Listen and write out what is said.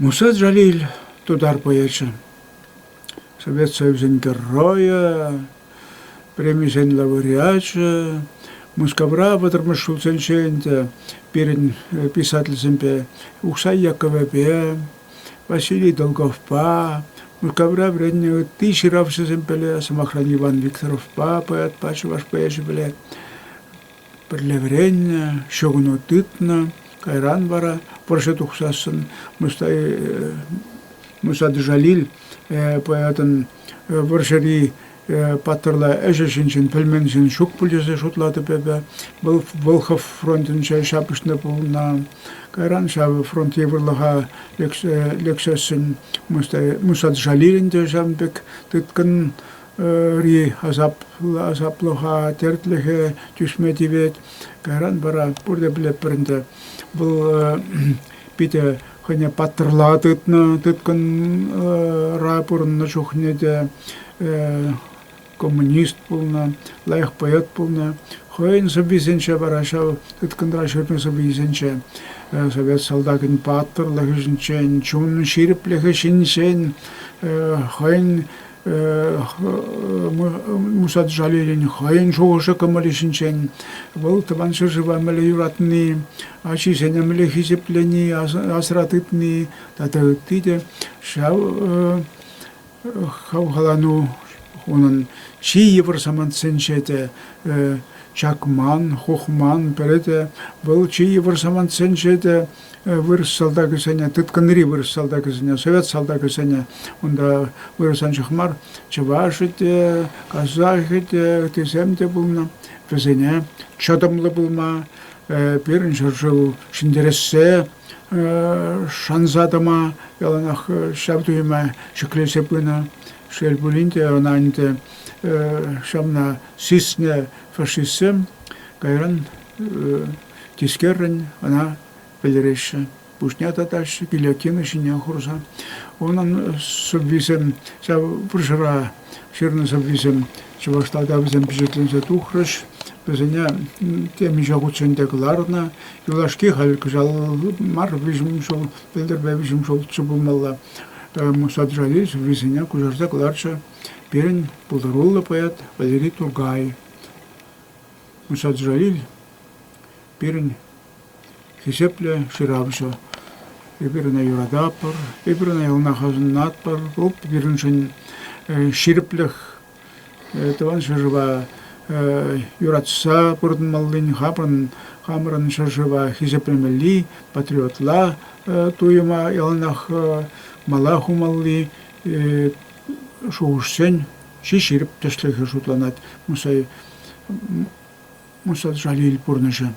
Муса Джалиль тутар поэчӗ, Совет Союзӗн геройӗ, премисен лауреачӗ, Мускавра вӑтӑрмӗш ҫулсенче ӗнтӗ пирӗн писательсемпе Ухсай Яковӗпе, Василий Долговпа, Мускавра вӗреннӗ ытти ҫыравҫӑсемпеле, сӑмахран, Иван Викторовпа поэтпа, чӑваш поэчӗпеле пӗрле вӗреннӗ, ҫыхӑну тытнӑ. Кайран вара вӑрҫӑ тухсассӑн Мустай Муса Джалиль поэтӑн вӑрҫӑри паттӑрла ӗҫӗ ҫинчен пӗлмен ҫын ҫук пуль тесе шутлатӑп эпӗ. Вӑл Волхов фронтӗнче ҫапӑҫнӑ пулнӑ. Кайран ҫав фронт йывӑрлӑха лексессӗн Муса Джалиль ӗнтӗ ҫавӑн пек тыткӑн ри асаплӑха, тертлӗхе тӳсме тивет. Кайран вара пурте пӗлетпӗр ӗнтӗ, вӑл питӗ хӑйне паттӑрла тытнӑ, тыткӑнра пурӑннӑ чухне те коммунист пулнӑ, лайӑх поэт пулнӑ. Хӑйӗн сӑввисенче вара ҫав тыткӑнра ҫырнӑ сӑввисенче совет салтакӗн паттӑрлӑхӗ ҫинчен, чун ҫирӗплӗхӗ ҫинчен хӑйӗн Муса Джалилӗн хӑйӗн шухӑшӗ-кӑмӑлӗ ҫинчен, вӑл Тӑван ҫӗршыва мӗнле юратни, ачисене мӗнле хисеплени, асра тытни тата ытти те ҫав хавхалану унӑн чи йывӑр самантсенче те чакман, хухман, пӗрре те вӑл чи йывӑр самантсенче те вырӑс салтакӗсене, тыткӑнри вырӑс салтакӗсене, совет салтакӗсене унта вырӑс анчах мар, чӑвашӗ те, казахӗ те, ыттисем те пулнӑ. Вӗсене чӑтӑмлӑ пулма, пирӗн ҫӗршыв ҫӗнтерессе шанса тӑма яланах ҫав туйӑма ҫӗклесе пынӑ. Шел пулин те, ӑна ӗнтӗ ҫавна сиснӗ фашистсем кайран тискеррӗн ӑна пӗлтереҫҫӗ. Пуҫне татаҫҫӗ, гильотина ҫине хурса. Унӑн сӑввисем ҫав вӑрҫӑра ҫырнӑ сӑввисем чӑвашла та вӗсем пичетленсе тухрӗҫ. Вӗсене темиҫе хутчен те кӑларнӑ. Юлашки халь кӑҫал мар, виҫӗм ҫул, пӗлтӗрпе виҫӗм ҫулччӗ пулмалла. Муса Джалиль сӑввисене куҫарса кӑларчӗ пирӗн пултаруллӑ поэт Валерий Туркай. Муса Джалиль пирӗн хисеплӗ ҫыравҫӑ. Эпир ӑна юрататпӑр, эпир ӑна яланах асӑнатпӑр. Вӑл пирӗншӗн ҫирӗплӗх, Тӑван ҫӗршыва юратса пурӑнмаллин, хамӑрӑн ҫӗршыва хисеплемелли, патриотла туйӑма яланах мала хумалли шухӑшсен чи ҫирӗп тӗслӗхӗ шутланать Муса Муса Джалиль пурнӑҫӗ.